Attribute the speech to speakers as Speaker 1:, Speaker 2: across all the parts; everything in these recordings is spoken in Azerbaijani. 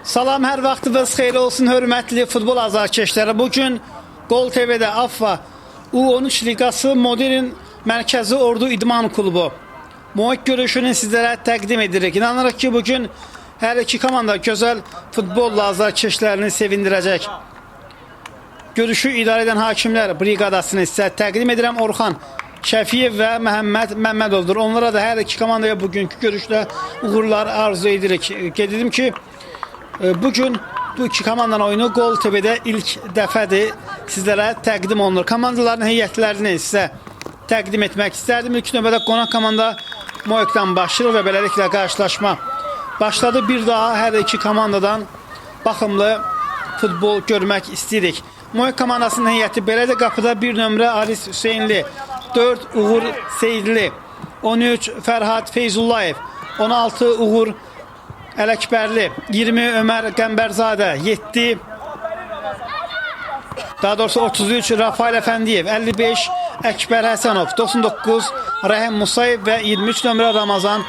Speaker 1: Salam, hər vaxtınız xeyir olsun, hörmətli futbol azarkeşləri. Bugün Qol TV-də AFFA U13 Liqası Modern Mərkəzi Ordu İdman Klubu Moik görüşünü sizlərə təqdim edirik. İnanırıq ki, bugün hər iki komanda gözəl futbolla azarkeşlərini sevindirəcək. Görüşü idarə edən hakimlər briqadasını sizə təqdim edirəm. Orxan Şəfiyev və Məhəmməd Məmmədovdur. Onlara da hər iki komandaya bugünkü görüşdə uğurlar arzu edirik. Qeyd edim ki, bugün bu iki komandanın oyunu Qol TV-də ilk dəfədir sizlərə təqdim olunur. Komandaların heyətlərini sizə təqdim etmək istərdim. İlk növbədə qonaq komanda Moik'dan başlayır və beləliklə qarşılaşma başladı. Bir daha hər iki komandadan baxımlı futbol görmək istəyirik. Moik komandasının heyəti belədir. Qapıda 1 nömrə Aris Hüseynli, 4 Uğur Seyidli, 13 Fərhad Feyzullayev, 16 Uğur Ələkbərli, 20 Ömər Qəmbərzadə, 7 daha doğrusu 33 Rafael Əfəndiyev, 55 Əkbər Həsənov, 99 Rəhim Musayev və 23 nömrə Ramazan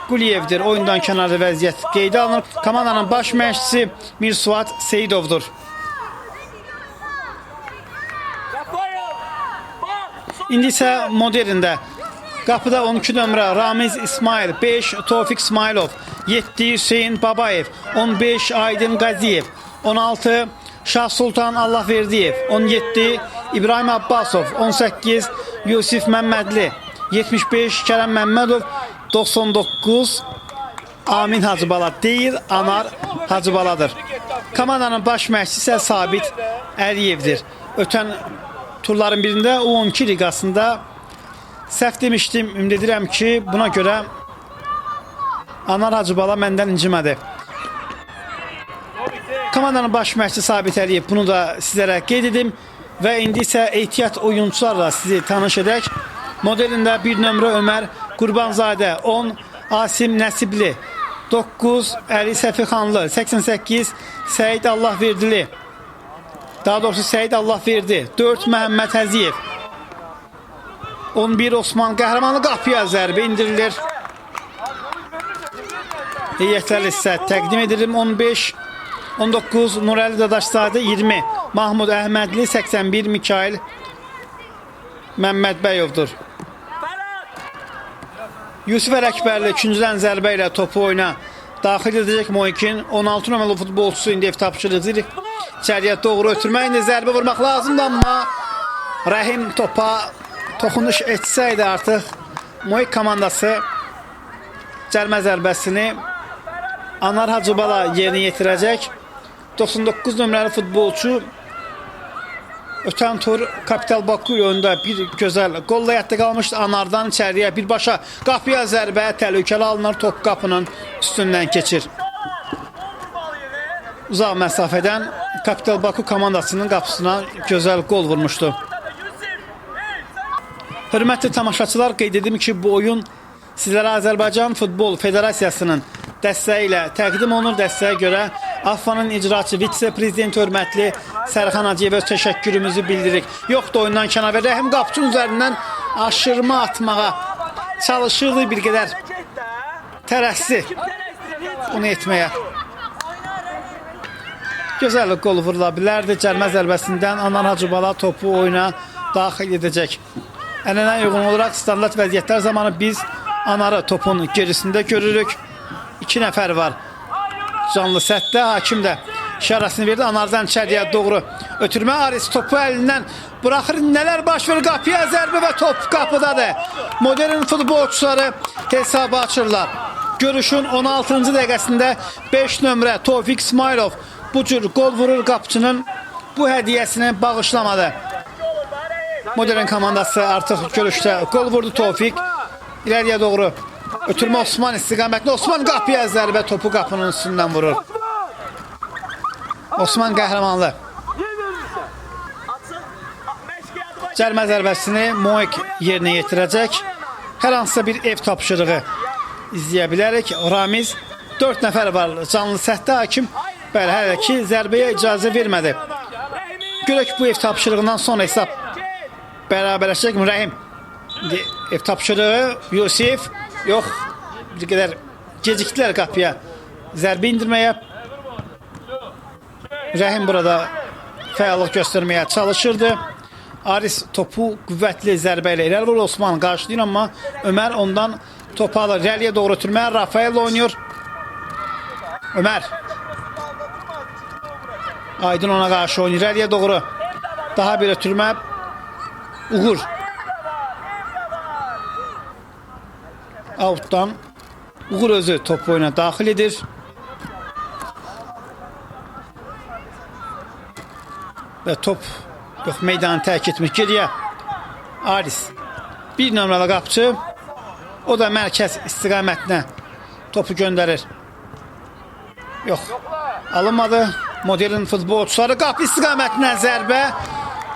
Speaker 1: Quliyevdir. Oyundan kənarda vəziyyət qeydə alınır. Komandanın baş məşqçisi Mirsuat Seyidovdur. İndi isə Moderndə qapıda 12 nömrə Ramiz İsmail, 5 Tofiq İsmailov, 7 Hüseyin Babayev, 15 Aydın Qaziyev, 16 Şah Sultan Allahverdiyev, 17 İbrahim Abbasov, 18 Yusif Məmmədli, 75 Kərəm Məmmədov, 99 Amin Hacıbala deyil, Anar Hacıbaladır. Komandanın baş məşqçisi isə Sabit Əliyevdir. Ötən turların birində U12 liqasında səhv demişdim. Ümid edirəm ki, buna görə Anar Hacıbala məndən incimədi. Komandanın baş məşqçisi Sabit Əliyev, bunu da sizlərə qeyd edim. Və indi isə ehtiyat oyunçularla sizi tanış edək. Modelində 1 nömrə Ömər Qurbanzadə, 10 Asim Nəsibli, 9 Əli Səfixanlı, 88 Səid Allahverdili, daha doğrusu Səid Allahverdi, 4 Məhəmməd Həziyev, 11 Osman Qəhrəmanlı qapıya zərbə indirilir. Heyətləri isə təqdim edirim. 15 19 Nurəli Dadaşzadə, 20 Mahmud Əhmədli, 81 Mikail Məmmədbəyovdur. Yusif Ələkbərli ikincidən zərbə ilə topu oyuna daxil edəcək. Moikin 16 nömrəli futbolçusu indi ev tapşırıcı içəriyə doğru ötürmək, indi zərbə vurmaq lazımdır, amma Rəhim topa toxunuş etsəydi artıq Moik komandası cərmə zərbəsini Anar Hacıbala yerinə yetirəcək. 99 nömrəli futbolçu ötən tur Kapital Baku oyunda bir gözəl qolla yadda qalmışdı. Anardan içəriyə birbaşa qapıya zərbə, təhlükəli alınır, top qapının üstündən keçir. Uzaq məsafədən Kapital Baku komandasının qapısına gözəl qol vurmuşdu. Hörmətli tamaşaçılar, qeyd edim ki, bu oyun sizlərə Azərbaycan Futbol Federasiyasının dəstəyi ilə təqdim olunur. Dəstəyə görə AFFA-nın icraçı vitse-prezidenti hörmətli Sərxan Hacıyevə öz təşəkkürümüzü bildiririk. Yoxdur oyundan kənar və Rəhim qapçının üzərindən aşırma atmağa çalışırdı, bir qədər tələsdi bunu etməyə. Gözəl qol vurula bilərdi. Cərmə zərbəsindən Anar Hacıbala topu oyuna daxil edəcək. Ənənəyə uyğun olaraq standart vəziyyətlər zamanı biz Anarı topun gerisində görürük. 2 nəfər var canlı sətdə. Hakim də işarəsini verdi. Anardan içəriyə doğru ötürmə. Aris topu əlindən buraxır. Nələr baş verir? Qapıya zərbə və top qapıdadır. Modern futbolçuları hesabı açırlar. Görüşün 16-cı dəqiqəsində 5 nömrə Tofiq İsmailov bu cür qol vurur, qapıçının bu hədiyyəsini bağışlamadı. Modern komandası artıq görüşdə qol vurdu. Tofiq İləriyə doğru ötürmə Osman istiqamətində. Osman qapıya zərbə, topu qapının üstündən vurur. Osman Qəhrəmanlı. Cərmə zərbəsini Moik yerinə yetirəcək. Hər hansısa bir ev tapşırığı izləyə bilərik. Ramiz, 4 nəfər var canlı səhdə, hakim bəli, hələ ki zərbəyə icazə vermədi. Görək bu ev tapşırığından sonra hesab bərabərləşəcəkmi? Rəhim. İndi ev tapşırığı Yusif, yox, bir qədər Gecikdilər qapıya zərbə indirməyə. Rəhim burada fəallıq göstərməyə çalışırdı. Aris topu qüvvətli zərbə ilə irəli vurur. Osman qarşılayır, amma Ömər ondan topu alır. İrəliyə doğru ötürmə. Rafael oynayır. Ömər. Aydın ona qarşı oynayır. İrəliyə doğru. Daha bir ötürmə. Uğur. Outdan Uğur özü topu oyuna daxil edir. Və top yox, meydanı tərk etmir. Geriyə Aris. 1 nömrəli qapıçı. O da mərkəz istiqamətinə topu göndərir. Yox, alınmadı. Modelin futbolçuları qapı istiqamətinə zərbə.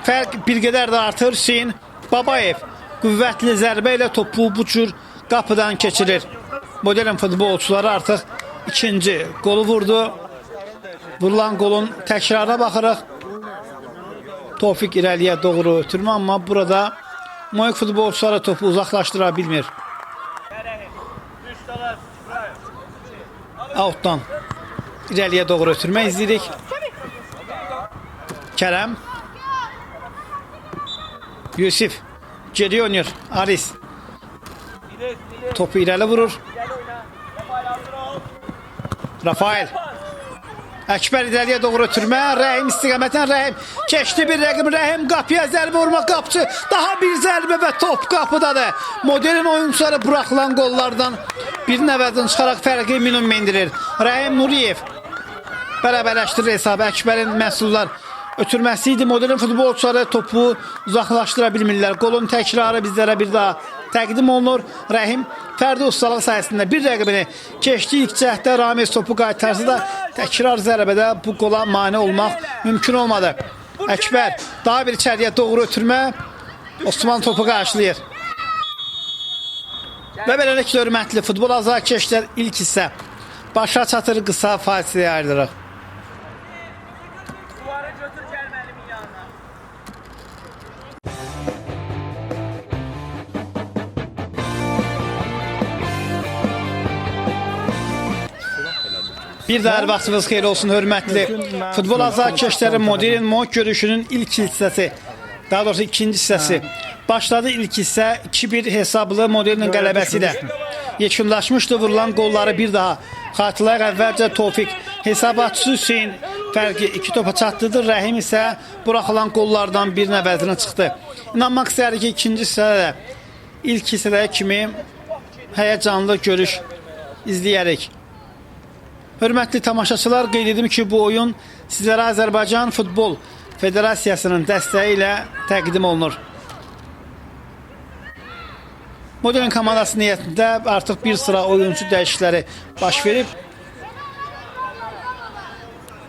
Speaker 1: Fərq bir qədər də artır. Hüseyin Babayev qüvvətli zərbə ilə topu bu cür qapıdan keçirir. Modelin futbolçuları artıq ikinci qolu vurdu. Vurulan qolun təkrarına baxırıq. Tofiq irəliyə doğru ötürmə, amma burada Moik futbolçuları topu uzaqlaşdıra bilmir. Outdan irəliyə doğru ötürmə izləyirik. Kərəm. Yusif geri oynayır. Aris topu irəli vurur. Rafael. Əkbər irəliyə doğru ötürmə. Rəhim istiqamətinə Rəhim. Keçdi bir rəqib Rəhim qapıya zərbə vurmaq qapıçı. Daha bir zərbə və top qapıdadır. Modelin oyunçuları buraxılan qollardan birinin əvəzini çıxaraq fərqi minimum endirir. Rəhim Nuriyev bərabərləşdirir hesabı. Əkbərin məhsullar ötürməsi idi. Modelin futbolçuları topu uzaqlaşdıra bilmirlər. Qolun təkrarı bizlərə bir daha təqdim olunur. Rəhim fərdi ustalıq sayəsində bir rəqibini keçdi. İlk cəhddə Ramiz topu qaytarsa da təkrar zərbədə bu qola mane olmaq mümkün olmadı. Əkbər daha bir içəriyə doğru ötürmə. Osman topu qarşılayır. Və beləliklə hörmətli futbol azarkeşlər ilk hissə başa çatır, qısa fasiləyə ayrılırıq. Bir daha hər vaxtınız xeyir olsun hörmətli futbol azarkeşləri. Modern Moik görüşünün ilk hissəsi, daha doğrusu ikinci hissəsi başladı. İlk hissə 2-1 hesablı Modernin qələbəsi ilə yekunlaşmışdı. Vurulan qolları bir daha xatırlayaq. Əvvəlcə Tofiq hesabatçısı Hüseyin fərqi 2 topa çatdırdı. Rəhim isə buraxılan qollardan birinin əvəzinə çıxdı. İnanmaq istəyirik ki, ikinci hissədə də ilk hissədə kimi həyəcanlı görüş izləyərik. Hörmətli tamaşaçılar, qeyd edim ki, bu oyun sizlərə Azərbaycan Futbol Federasiyasının dəstəyi ilə təqdim olunur. Modern komandası niyyətində artıq bir sıra oyuncu dəyişiklikləri baş verib.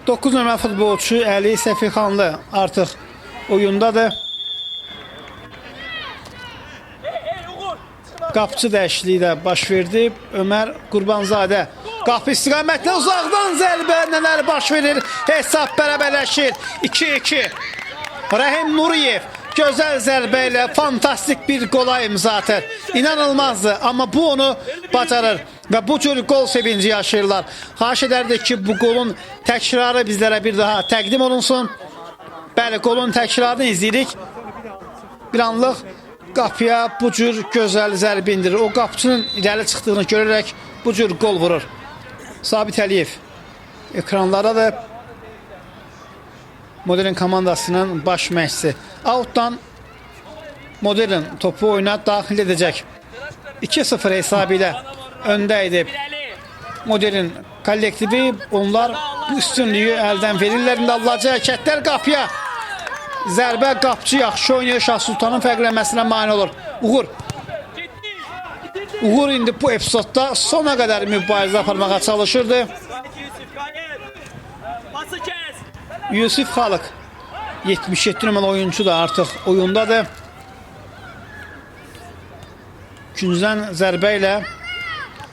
Speaker 1: 9 nömrəli futbolçu Əli Səfixanlı artıq oyundadır. Qapıçı dəyişikliyi də baş verdi. Ömər Qurbanzadə qapı istiqamətinə uzaqdan zərbə, nələr baş verir? Hesab bərabərləşir. 2-2. Rəhim Nuriyev gözəl zərbə ilə fantastik bir qola imza atır. İnanılmazdı, amma bu onu bacarır və bu cür qol sevinci yaşayırlar. Xahiş edərdik ki, bu qolun təkrarı bizlərə bir daha təqdim olunsun. Bəli, qolun təkrarını izləyirik. Bir anlıq qapıya bu cür gözəl zərbə indirir. O qapıçının irəli çıxdığını görərək bu cür qol vurur. Sabit Əliyev ekranlara da Modern komandasının baş məşqçisi. Outdan Modern topu oyuna daxil edəcək. 2-0 hesabı ilə öndə idi Modern kollektivi. Onlar bu üstünlüyü əldən verirlər. İndi Allahca hərəkətlər qapıya. Zərbə, qapıcı yaxşı oynayır. Şah Sultanın fərqlənməsinə mane olur. Uğur. Uğur indi bu epizodda sona qədər mübarizə aparmağa çalışırdı. Yusif Xalıq 77 nömrəli oyuncu da artıq oyundadır. Küncdən zərbə ilə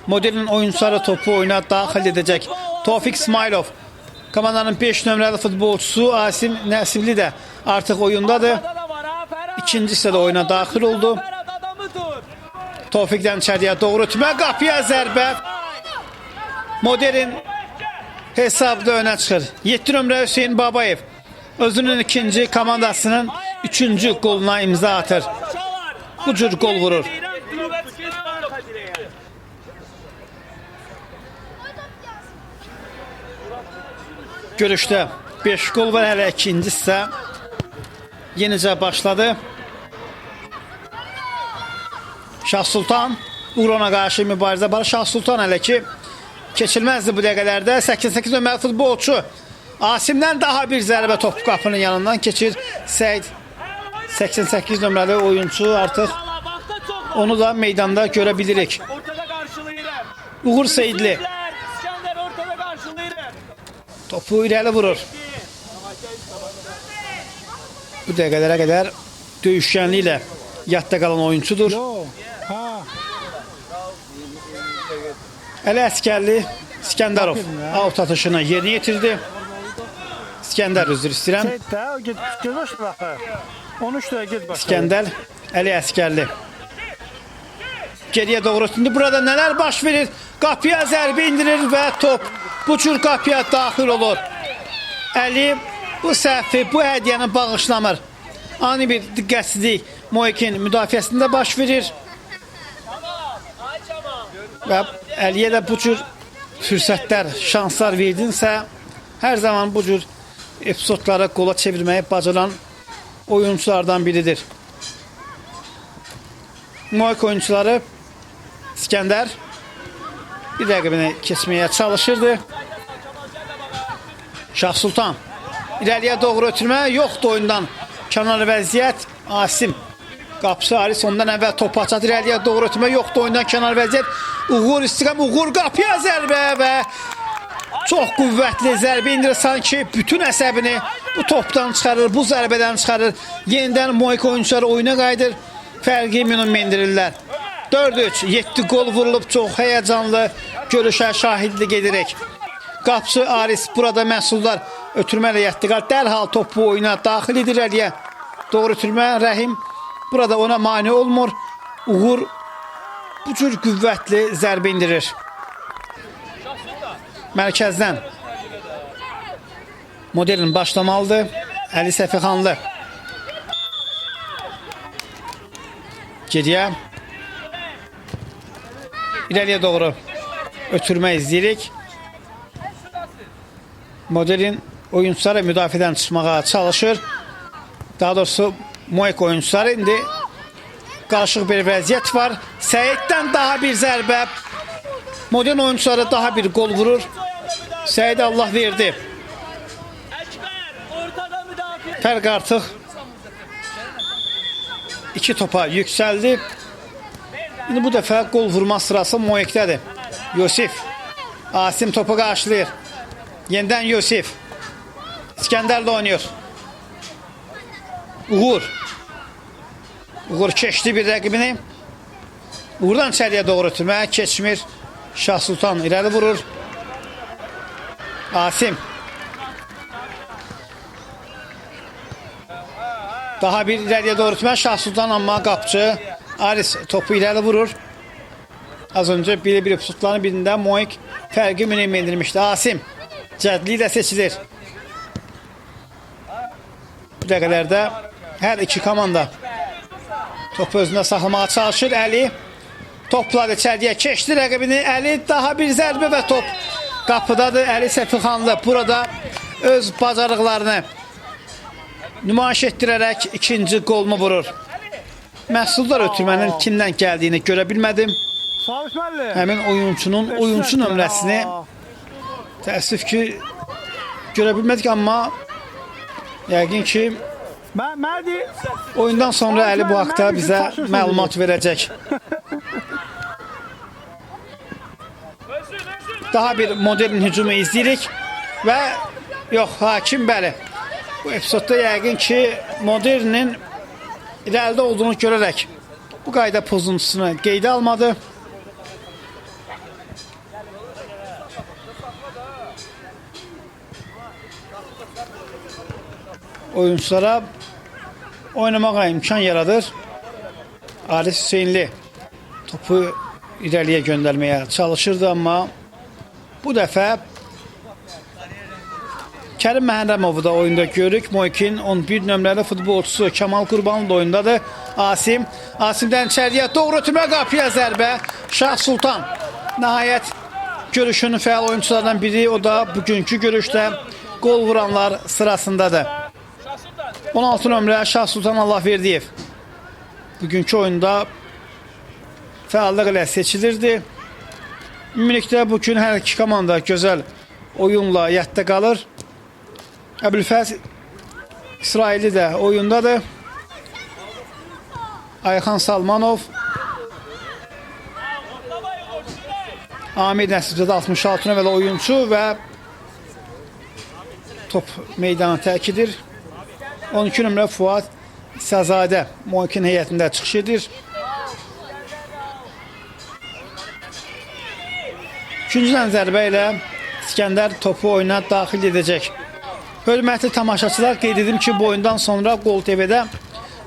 Speaker 1: Modelin oyuncuları topu oyuna daxil edəcək. Tofiq İsmailov, komandanın 5 nömrəli futbolçusu Asim Nəsibli də artıq oyundadır. İkinci hissədə oyuna daxil oldu. Tofiqdən içəriyə doğru ötmə, qapıya zərbə. Modern hesabda önə çıxır. 7 nömrə Hüseyn Babayev özünün ikinci, komandasının üçüncü qoluna imza atır. Bu cür qol vurur. Görüşdə 5 qol var, hələ ikinci hissə yenicə başladı. Şah Sultan Uğurona qarşı mübarizə var. Şah Sultan hələ ki keçilməzdi bu dəqiqələrdə. 88 nömrəli futbolçu Asimdən daha bir zərbə top qapının yanından keçir. Səid 88 nömrəli oyunçu, artıq onu da meydanda görə bilirik. Uğur Seyidli topu irəli vurur. Bu dəqiqələrə qədər döyüşkənliklə yadda qalan oyunçudur. Əli Əsgərli İskəndərov out atışını yerinə yetirdi. İskəndər, üzr istəyirəm. İskəndər Əli Əsgərli. Geriyə doğru üstündü. Burada nələr baş verir? Qapıya zərbə indirir və top bu cür qapıya daxil olur. Əli bu səhvi, bu hədiyyəni bağışlamır. Ani bir diqqətsizlik Moekin müdafiəsində baş verir. Və Əliyə də bu cür fürsətlər, şanslar verdinsə, hər zaman bu cür epizodları qola çevirməyi bacaran oyunculardan biridir. Moek oyuncuları İskəndər bir rəqibini keçməyə çalışırdı. Şah Sultan irəliyə doğru ötürmə yoxdur oyundan. Kənar vəziyyət Asim. Qapısı Aris ondan əvvəl topu açar, irəliyə doğru ötürmə yoxdur oyundan kənar vəziyyət. Uğur istiqam, Uğur qapıya zərbə və çox qüvvətli zərbə indirir, sanki bütün əsəbini bu topdan çıxarır, bu zərbədən çıxarır. Yenidən Moik oyuncuları oyuna qayıdır. Fərqi minimum endirirlər. 4-3, 7 qol vurulub, çox həyəcanlı görüşə şahidlik edirik. Qapısı Aris burada məhsuldar ötürmə ilə yatdı. Dərhal topu oyuna daxil edir irəliyə. Doğru ötürmə Rəhim burada ona mane olmur. Uğur bu cür qüvvətli zərbə indirir. Mərkəzdən Modern başlamalıdır. Əli Səfixanlı. Geriyə. İrəliyə doğru ötürmə izləyirik. Modern oyuncuları müdafiədən çıxmağa çalışır. Daha doğrusu Moek oyuncuları indi qarışıq bir vəziyyət var. Səiddən daha bir zərbə. Modern oyuncuları daha bir qol vurur. Səid Allah verdi. Fərq artıq 2 topa yüksəldi. İndi bu dəfə qol vurma sırası Moekdədir. Yusif. Asim topu qarşılayır. Yenidən Yusif. İskəndərlə oynayır. Uğur. Uğur keçdi bir rəqibini. Uğurdan içəriyə doğru ötürmə keçmir. Şah Sultan irəli vurur. Asim. Daha bir irəliyə doğru ötürmə. Şah Sultan amma qapıcı Aris topu irəli vurur. Az öncə bir epizodların birində Moik fərqi minimum endirmişdi. Asim cədli ilə seçilir. Bu dəqiqələrdə hər iki komanda topu özündə saxlamağa çalışır. Əli topladı, içəriyə keçdi rəqibini. Əli daha bir zərbə və top qapıdadır. Əli Səfixanlı burada öz bacarıqlarını nümayiş etdirərək ikinci qolunu vurur. Məhsuldar ötürmənin kimdən gəldiyini görə bilmədim. Həmin oyunçunun oyunçu nömrəsini təəssüf ki görə bilmədik, amma yəqin ki oyundan sonra Əli bu haqda bizə məlumat verəcək. Daha bir modern hücumu izləyirik və yox, hakim bəli. Bu epizodda yəqin ki modernin irəlidə olduğunu görərək bu qayda pozuntusunu qeydə almadı. Oyunculara oynamağa imkan yaradır. Aris Hüseynli topu irəliyə göndərməyə çalışırdı, amma Bu dəfə Kərim Məhərrəmovu da oyunda görürük. Moikin 11 nömrəli futbolçusu Kamal Qurbanlı da oyundadır. Asim, Asimdən içəriyə doğru ötürmə, qapıya zərbə. Şah Sultan nəhayət görüşün fəal oyunçulardan biri, o da bugünkü görüşdə qol vuranlar sırasındadır. 16 nömrə Şah Sultan Allahverdiyev bugünkü oyunda fəallıq ilə seçilirdi. Ümumilikdə bugün hər iki komanda gözəl oyunla yadda qalır. Əbülfəz İsraili də oyundadır. Ayxan Salmanov, Amir Nəsibzadə 66 nömrəli oyunçu və top meydanı tərk edir. 12 nömrə Fuad Səzadə Moikin heyətində çıxış edir. Üçüncüdən zərbə ilə İskəndər topu oyuna daxil edəcək. Hörmətli tamaşaçılar, qeyd edim ki, bu oyundan sonra Qol TV-də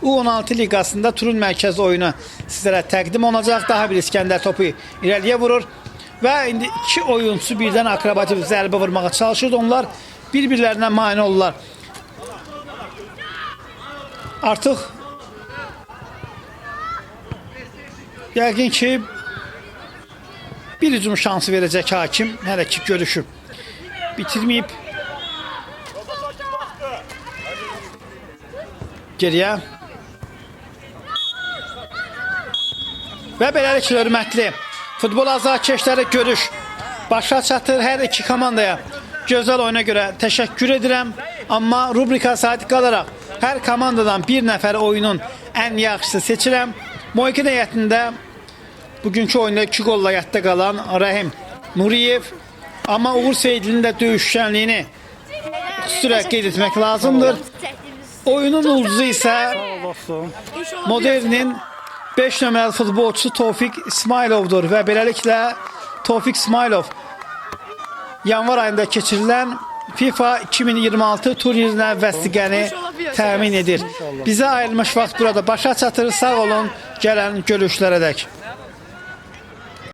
Speaker 1: U16 liqasında turun mərkəzi oyunu sizlərə təqdim olunacaq. Daha bir İskəndər topu irəliyə vurur və indi iki oyunçu birdən akrobatik zərbə vurmağa çalışırdı. Onlar bir-birlərinə mane olurlar. Artıq yəqin ki, bir hücum şansı verəcək hakim. Hələ ki görüşü bitirməyib. Geriyə. Və beləliklə hörmətli futbol azarkeşləri, görüş başa çatır. Hər iki komandaya gözəl oyuna görə təşəkkür edirəm. Amma rubrika sadiq qalaraq hər komandadan bir nəfər oyunun ən yaxşısı seçirəm. Moikin heyətində bugünkü oyunda 2 qolla yadda qalan Rəhim Nuriyev, amma Uğur Seyidlinin də döyüşkənliyini xüsusilə qeyd etmək lazımdır. Oyunun ulduzu isə Modernin 5 nömrəli futbolçusu Tofiq İsmayılovdur və beləliklə Tofiq İsmayılov yanvar ayında keçirilən FIFA 2026 turnirinə vəsiqəni təmin edir. Bizə ayrılmış vaxt burada başa çatır. Sağ olun, gələn görüşlərə dək.